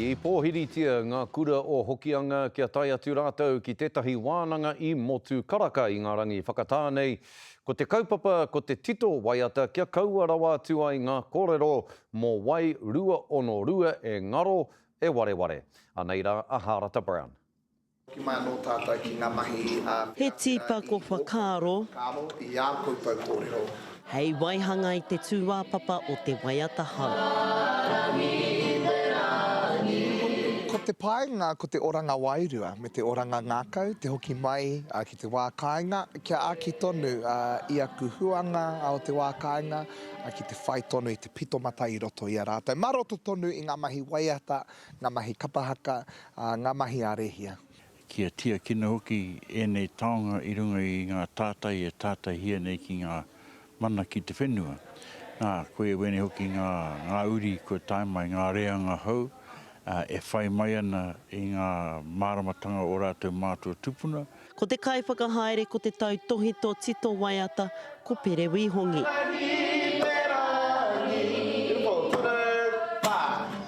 I pōhiritia ngā kura o Hokianga kia tae atu rātou ki tētahi wānanga i Motukaraka i ngā rangi whakatā nei. Ko te kaupapa ko te tito waiata kia kaua rawa atu ai ngā kōrero mō Wai 262 e ngaro, e wareware. Anei rā a Hārata Brown. Hoki mai anō tātou ki ngā mahi a. He tīpako whakaaro. Whakaaro i ā koutou kōrero. Hei waihanga i te tūāpapa o te waiata hou. Ko te painga ko te oranga wairua me te oranga ngākau, te hoki mai ki te wā kāinga, kia āki tonu i aku huanga o te wā kāinga, ki te whai tonu i te pito mata i roto i a rātou. Mā roto tonu i ngā mahi waiata, ngā mahi kapa haka, ā, ngā mahi a Rehia. Kia tiakina hoki ēnei taonga i runga i ngā tātai e tātaihia nei ki ngā mana ki te whenua. Nā, koia wēnei hoki ngā, ngā uri kua tae mai, ngā reanga hou, ā, e whai mai ana i ngā māramatanga o rātou mātua tupuna. Ko te kaiwhakahaere ko te tautōhito tito waiata ko Pere Wīhongi.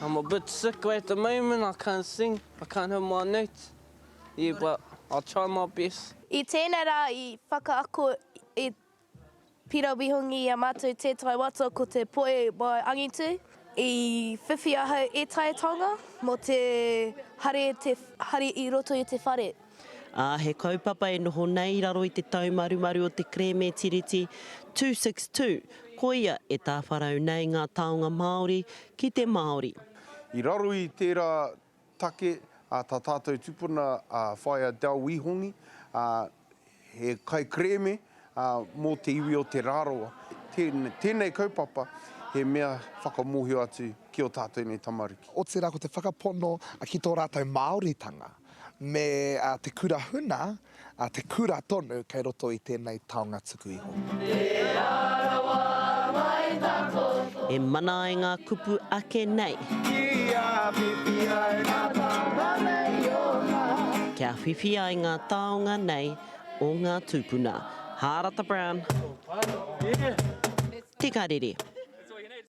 I'm a bit sick at the moment, I can't sing, I can't hit my notes, yeah but I'll try my best. I tēnei rā i whakaako i Pira Wihongi i a mātou tētahi wata ko te Poi by Angitu. I whiwhi ahau ētahi taonga mō te hari te hari i roto i te whare. Ā, he kaupapa e noho nei i raro i te taumarumaru o te kerēme Tiriti 262, koia e tāwharau nei ngā taonga Māori ki te Māori. I raro i tērā take a tā tātou tupuna a Whaea Del Wihongi, ā, he kaikerēme mō te iwi o Te Rarawa. Tēnei kaupapa he mea whakamōhio atu ki ō tātou nei tamariki. Otirā ko te whakapono ki tō rātou Māoritanga me te kura huna, te kura tonu kei roto i tēnei taonga tuku iho. E mana ai ngā kupu ake nei. Kia whiwhi ai ngā taonga nei o ngā tūpuna. Hārata Brown, Te Karere.